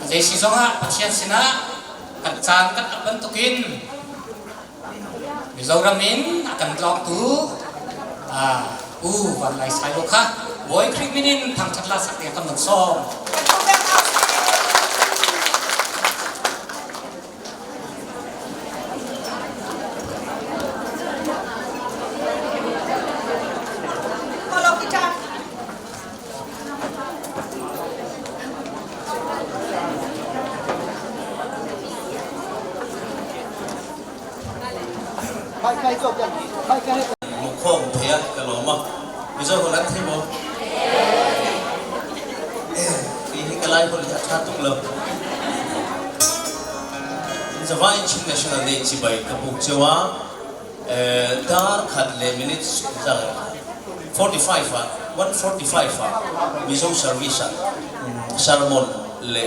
Zei si zongah Pathian sinah kan caan kan ap bantukin Mizoram in a kan tlawngtu Pu Van Lai Sailo kha Bawi Khrih min in thangṭhat la sak ding kan van sawm. Mukhawm thei a ka lawm a Mizo holh an thei maw? Hi hi ka Lai holh hi a ṭha tuk lo. Java in Chin National Day cibai ka buk cio ah dar khat le minutes 45 ah 145 ah Mizo service ah sermon le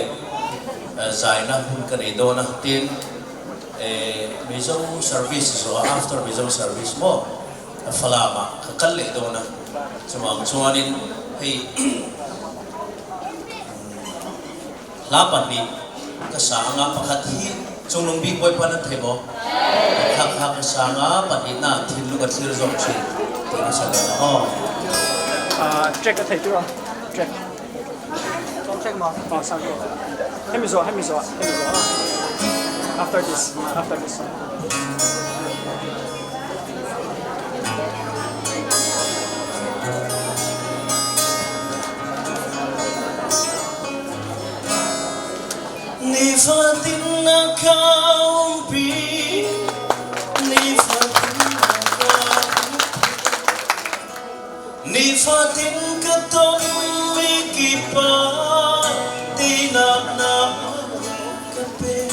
zainak hun kan ei dawn a tin Mizo service zo after Mizo service mo Falam ah ka kal leh dawn a chumang chuanin hei hla pahnih ka sa anga pakhat hi cunglung bik bawipa nan thei maw kha kha ka sa anga pahnih na thinlung a thlir zawk chin ti ka sa le aw Check a thei tu check check ma oh sang ko hemi zo hemi zo hemi zo after this after this song. Nifatin na ka umpi Nifatin na ka Nifatin ka tonmi kip ah teinak na ka pek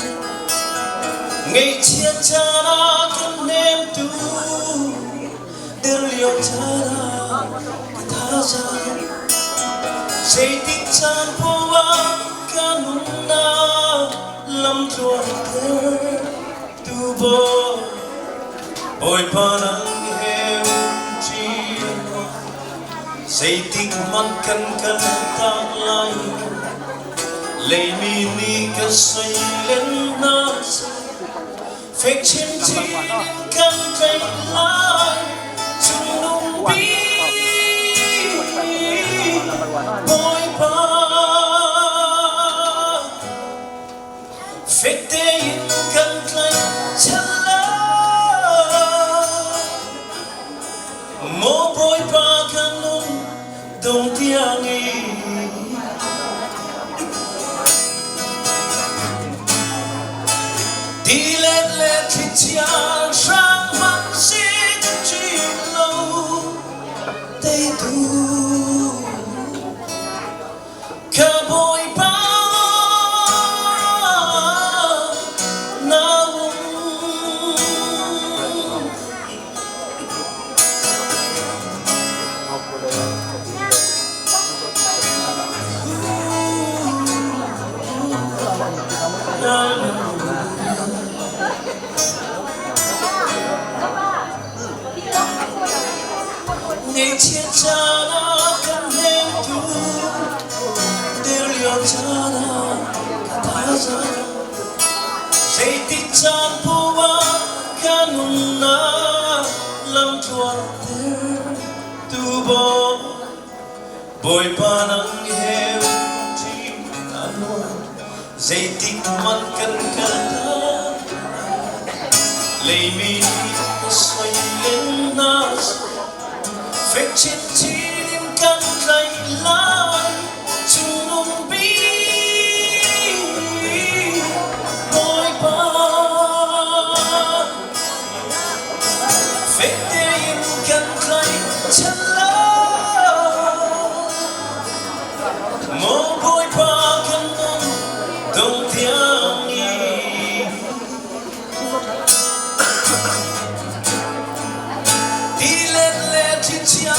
Ngaihchiat caan ah kan hnemtu Der lio caan ah ka thazaang Zeitik caan poah ah ka nunnak lamtluan ter tu Bawipa nang he umṭi Zeitik hmanh kan kal tak lai Leimi nih ka soi len hna seh Fek chinchin in kan tlaih lai Cungnung bik Bawipa Fek tein kan tlaih chan lai Maw Bawipa kan nun dong tiang in Tilet le thlichia hrang hmanh si kan cin lo teitu Ka Bawipa na um. Ngaihchiat caan ah kan hnemtu der lio caan ah ka thazaang zeitik caan poah ah ka nunnak lamtluan ter tu Bawipa nang he umṭi a zeitik hmanh kan kal Leimi ka soi len hna fek chinchin in kan tlaih lai cungnung bik Bawipa Fek tein kan tlaih chan lai Maw Bawipa kan nun dong tiang i Tilet le thlichia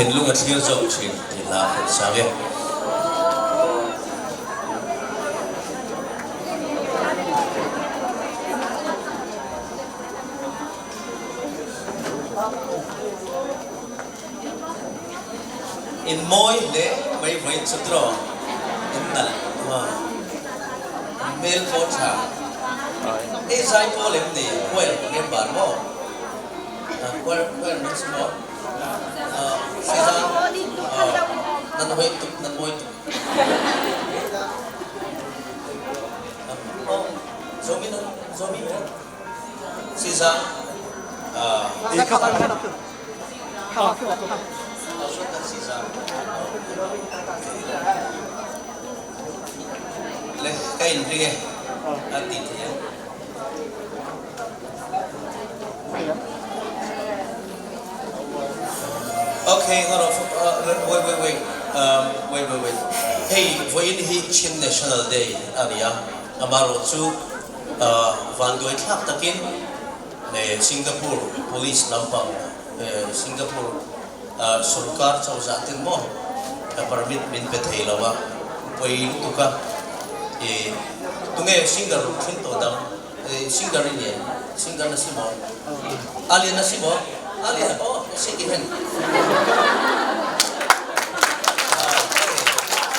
Thinlung a thlir zau ṭhin ti hla kan sang e. In mawi hle mai voi cu draw in nalh ma hmel paw ṭha. Hei zai pawl em ni choir member maw? Choir choir nan si maw? Sizang nan hoi tuk nan mawi tuk. Oh, zomi nan zomi Sizang Le ka in ring e a ti thei ang. Okay, hold on. Wait, wait, wait. Wait, wait, wait. Hey, voin hi Chin National Day ania. Amaro chu vanduai thlak takin Singapore police lampang Singapore sorkar cozah ten maw permit min pe thei lo a poi lutuk a tunge singer thleng to dang singer in ye singer na si maw alien na si maw alien oh shake your hand.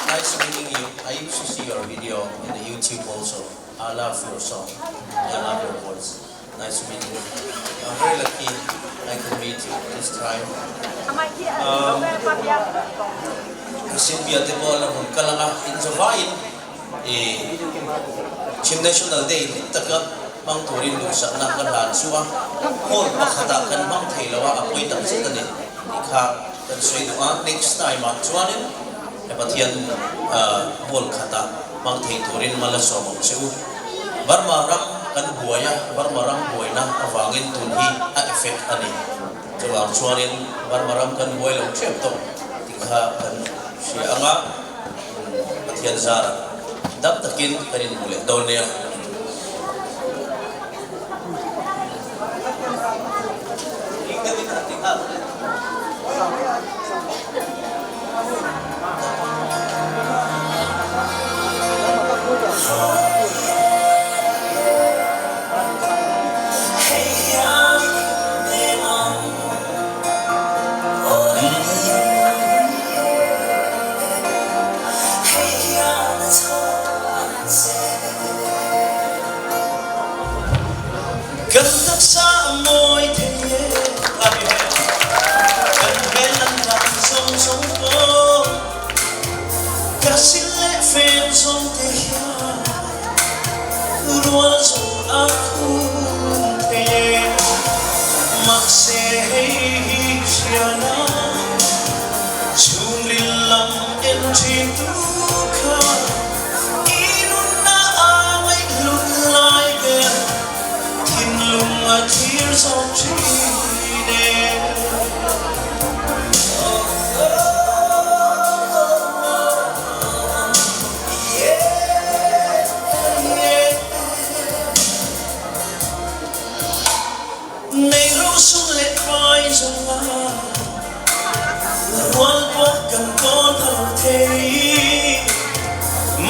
Nice meeting you. I used to see your video in the YouTube also. I love your song. I love your voice. Nice to meet you. I'm very lucky I could meet you this time. Sin bia te pawh la hmun kalanga in zavain i Chin National Day hlim taka hmang turin duhsakna kan hlan chu a hall pakhata kan hmang thei lo a a pawi tak zet ani ti kha kan sawi duh a. Next time ah chuanin Pathian hall khata hmang thei turin mal a sawm ang che u. Burma ram kan buai a, Burma ram buaina avangin tun hi a effect a ni. Chuvang chuanin Burma ram kan buai lo ṭhep tawh tih kha kan hria ang a, Pathian zarah dam takin kan inhmu leh dawn nia. Kan taksa a mawi thei e. Kan hmel an lang zong pawh ka sin le fem zong te hian rual zong a khum thei e. Mahse hei hi hriana chhungril lam en ṭhin tu kha i nunna a ngaihhlut lai ber thinlung a thlir zawk ṭhin e. Nei rosum le pai zongah rual pawh kan kawl phal thei.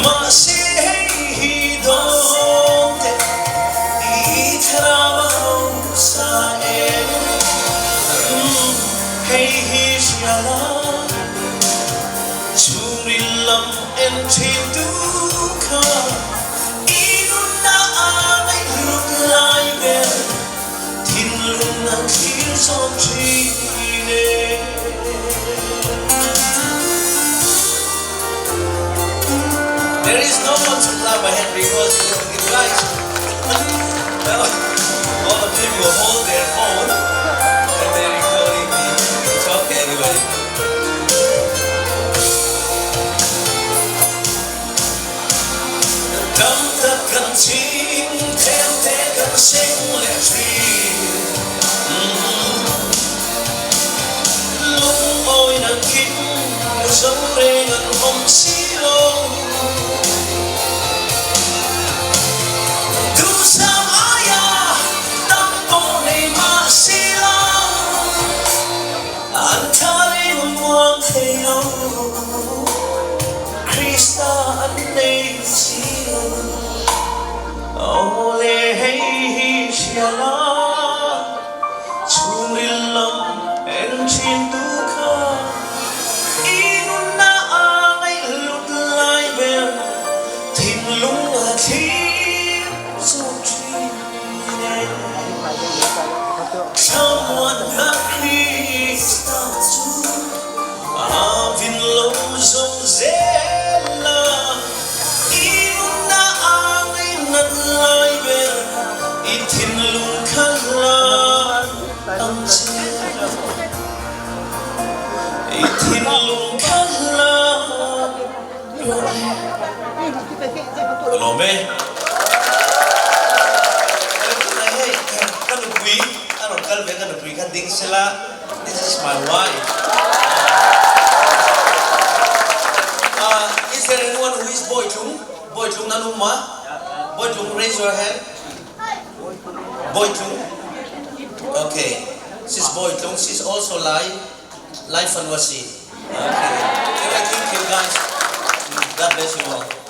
Mahse hei hi dawn te i thlarau a hausa e. Hei hi hria la chhungril lam en ṭhin tu kha i nunna a ngaihhlut lai ber thinlung a thlir zawk ṭhin e. There is no one to clap a hand because you guys, all the people hold their phone and they're recording me. It's okay anyway. Dam tak kan chim, them te kan sing le ṭhin. Lungawi nan kim, zo reng an um si lo. Duhsam aya tam pawh nei mah si lo. An tha le Ka lawm e. Hei, ka nupui, a ron kal ve ka nupui kha ding sela. This is my wife. Is there anyone who is Boitlung? Boitlung nan um ma? Boitlung, raise your hand. Boitlung. Okay. She's Boitlung. She's also Lai. Lai Fanwasi. Okay. Anyway, thank you guys. God bless you all.